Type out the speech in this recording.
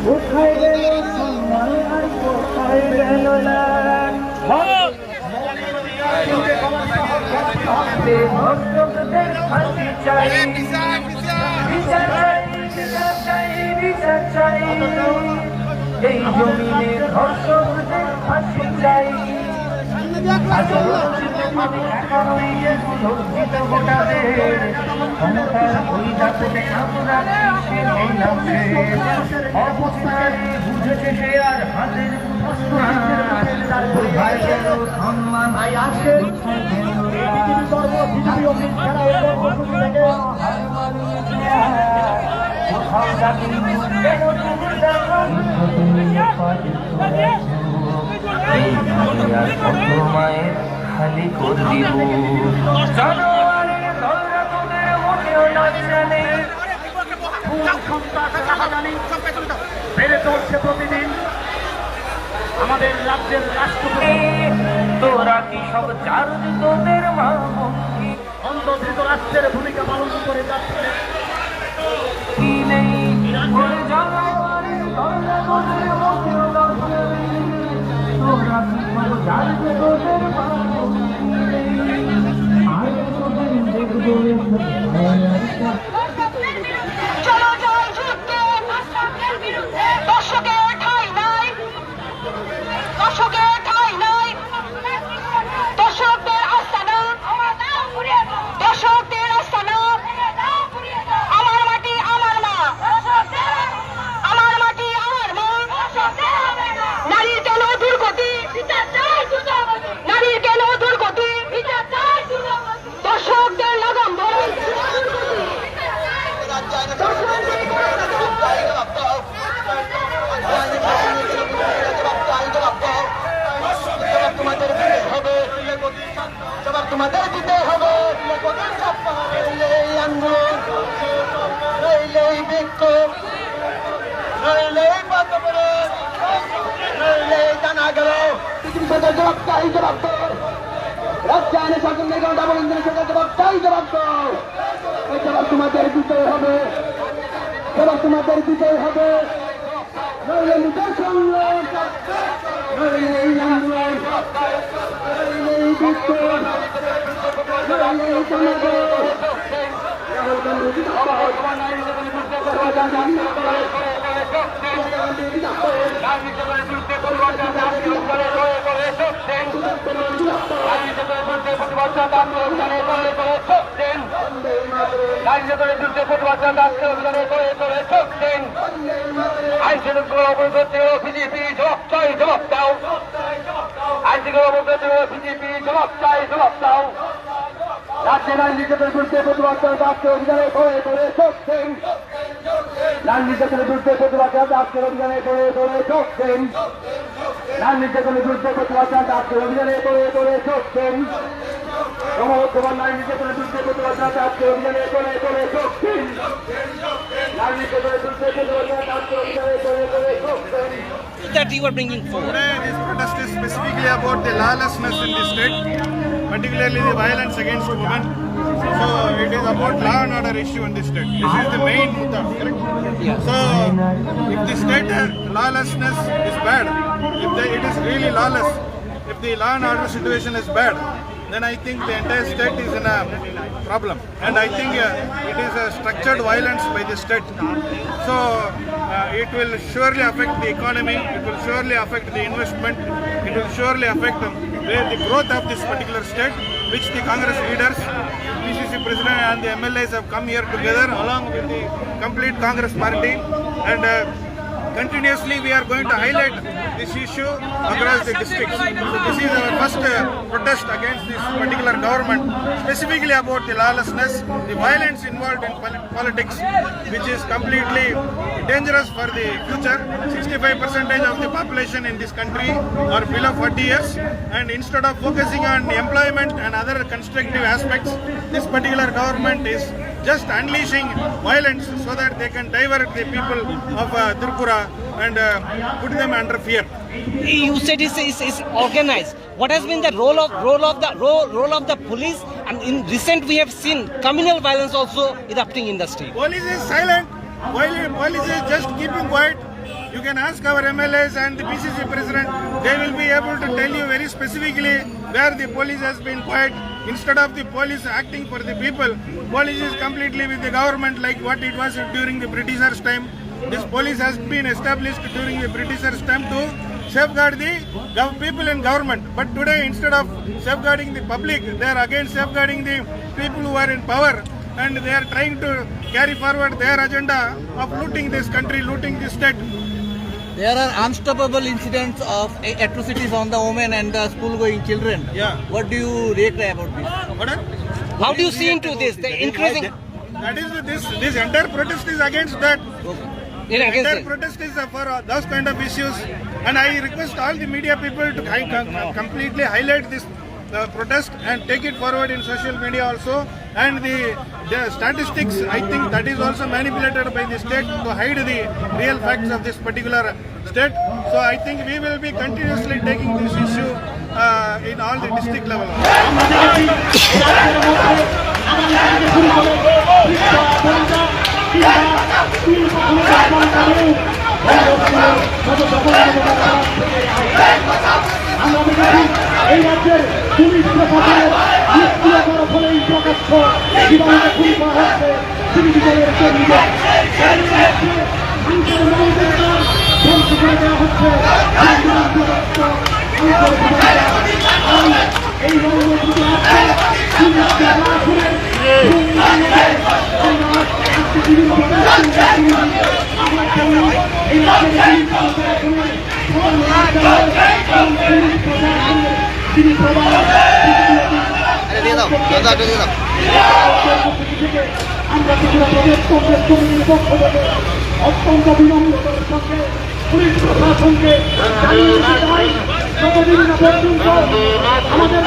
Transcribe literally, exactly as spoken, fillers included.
কোথায় গেল সম্মান আর কোথায় গেল লাল? ধর্ষকদের ফাঁসি চাই, বিচার চাই, বিচার চাই, বিচার চাই। এই জমিনে ধর্ষকদের ফাঁসি চাই। আজ রোজ আমি ঢাকা হয়ে গেছি লজ্জিত গোটা দেশ। ক্ষমতার ওই দাপটে আমরা পিছিয়ে রইলাম শেষ। অবস্থায় বুঝেছে সে আর হাতের মুঠোয় তার কোথায় গেল সম্মান? আই আজকে পৃথিবীর গর্ব, পৃথিবী অফিস যারা এই গর্ব শুরু থেকে কোথাও জাতি কেন তুমি জানো? এই দুনিয়ার কত মায়ের খালি করবি বুক। জানোয়ারের দলরা তোদের মোটেও লজ্জা নেই। খুন, সন্ত্রাস, রাহাজানি বেড়ে চলছে প্রতিদিন আমাদের রাজ্যের রাষ্ট্রপতি। তোরা কি সব জারজ তোদের মা বঙ্গি? অন্ধ ধৃতরাষ্ট্রের ভূমিকা পালন করে যাচ্ছে। কি নেই ওরে জানোয়ারের দলরা তোদের মোটেও লজ্জা নেই। তোরা কি সব জারজ তোদের মা বঙ্গি? আর তোদের দেখবো চলো যাই যুদ্ধে, ধর্ষকের ঠাঁই নাই, ধর্ষকের ঠাঁই নাই, ধর্ষকদের আস্তানা, ধর্ষকদের আস্তানা, আমার মাটি আমার মা, আমার মাটি আমার মা, নারীর কেন দুর্গতি, নারীর কেন দুর্গতি? ধর্ষকদের লাগাম ধরো। জবাব তোমাদের দিতে হবে। জবাব তোমাদের দিতে হবে। এই আন্দোলন, এই বিক্ষোভ, এই পথ অবরোধ, এই জানা গেল। পৃথিবীর সরকার জবাব চাই, জবাব দাও। রাজ্যে আইনের শাসন নেই, কারণ ডাবল ইঞ্জিনের সরকার জবাব চাই, জবাব দাও। এই জবাব তোমাদের দিতেই হবে, জবাব তোমাদের দিতেই হবে। নইলে নিজের সংগ্রাম, নইলে এই আন্দোলন, নইলে এই বিক্ষোভ, নইলে এই সমাবেশ। রাহুল গান্ধী জিন্দাবাদ। রাহুল গান্ধী জিন্দাবাদ। নারী নির্যাতনের বিরুদ্ধে প্রতিবাদ জানাতে আজকের অভিযানে করে করে চোখ দিন। আইন শৃঙ্খলা অবরুদ্ধ বিজেপি জবাব চাই, জবাব দাও। আইন শৃঙ্খলা অবরুদ্ধ বিজেপি জবাব চাই, জবাব দাও। রাজ্যে নারী নির্যাতনের বিরুদ্ধে প্রতিবাদ জানাতে আজকের অভিযানে করে করে চোখ দিন। নারী নির্যাতনের বিরুদ্ধে প্রতিবাদ জানাতে আজকের অভিযানে করে করে চোখ দিন। নারী নির্যাতনের বিরুদ্ধে প্রতিবাদ জানাতে আজকের অভিযানে করে করে চোখ দিন। ক্রমবর্ধমান নারী নির্যাতনের বিরুদ্ধে প্রতিবাদ জানাতে আজকের অভিযানে করে করে চোখ দিন। নারী নির্যাতনের বিরুদ্ধে প্রতিবাদ জানাতে আজকের অভিযানে করে করে চোখ দিন। That you are bringing forward. Today, this protest is specifically about the lawlessness in the state, particularly the violence against women. So, it is about law and order issue in the state. This is the main mudda, correct? Yes. So, if the state has lawlessness is bad, if the, it is really lawless, if the law and order situation is bad, then I think the entire state is in a problem. And I think, uh, it is a structured violence by the state. So, uh, it will surely affect the economy, it will surely affect the investment, it will surely affect, um, where the growth of this particular state, which the Congress leaders, P C C president and the M L As have come here together along with the complete Congress party, and, uh, continuously we are going to highlight this issue across the districts. This is our first, uh, protest against this particular government, specifically about the lawlessness, the violence involved in pol- politics, which is completely dangerous for the future. Sixty-five percentage of the population in this country are below forty years, and instead of focusing on employment and other constructive aspects, this particular government is just unleashing violence so that they can divert the people of uh, Tripura and uh, put them under fear. You said it's, it's, it's organized. What has been the role of role of the role, role of the police? And in recent, we have seen communal violence also erupting in the state. Police is silent. Police is just keeping quiet. You can ask our M L As and the P C C president. They will be able to tell you very specifically where the police has been quiet. Instead of the police acting for the people, police is completely with the government, like what it was during the Britishers' time. This police has been established during the Britishers' time to safeguard the gov- people and government. But today, instead of safeguarding the public, they are again safeguarding the people who are in power, and they are trying to carry forward their agenda of looting this country, looting this state. There are unstoppable incidents of a- atrocities on the women and the school-going children. Yeah. What do you react about this? What? How do you see into this? The increasing. That is the, this this entire protest is against that. It against Entire it. Protest is uh, for uh, those kind of issues, and I request all the media people to hi- com- completely highlight this uh, protest and take it forward in social media also. And the, the statistics, I think that is also manipulated by the state to hide the real facts of this particular state. So I think we will be continuously taking this issue uh, in all the district level. আমরা দেখেছি এই রাজ্যের পুলিশ প্রশাসনের নিষ্ক্রিয়তার ফলেই প্রকাশ্য বিধানকে খুন করা হচ্ছে। আরে দিয়ে দাও, দাদা, একটু দিয়ে দাও। আমরা ত্রিপুরা প্রদেশ কংগ্রেস কমিটির পক্ষ থেকে অত্যন্ত বিনম্রতার সঙ্গে পুলিশ প্রশাসনকে জানিয়ে দিতে চাই, যতদিন না পর্যন্ত আমাদের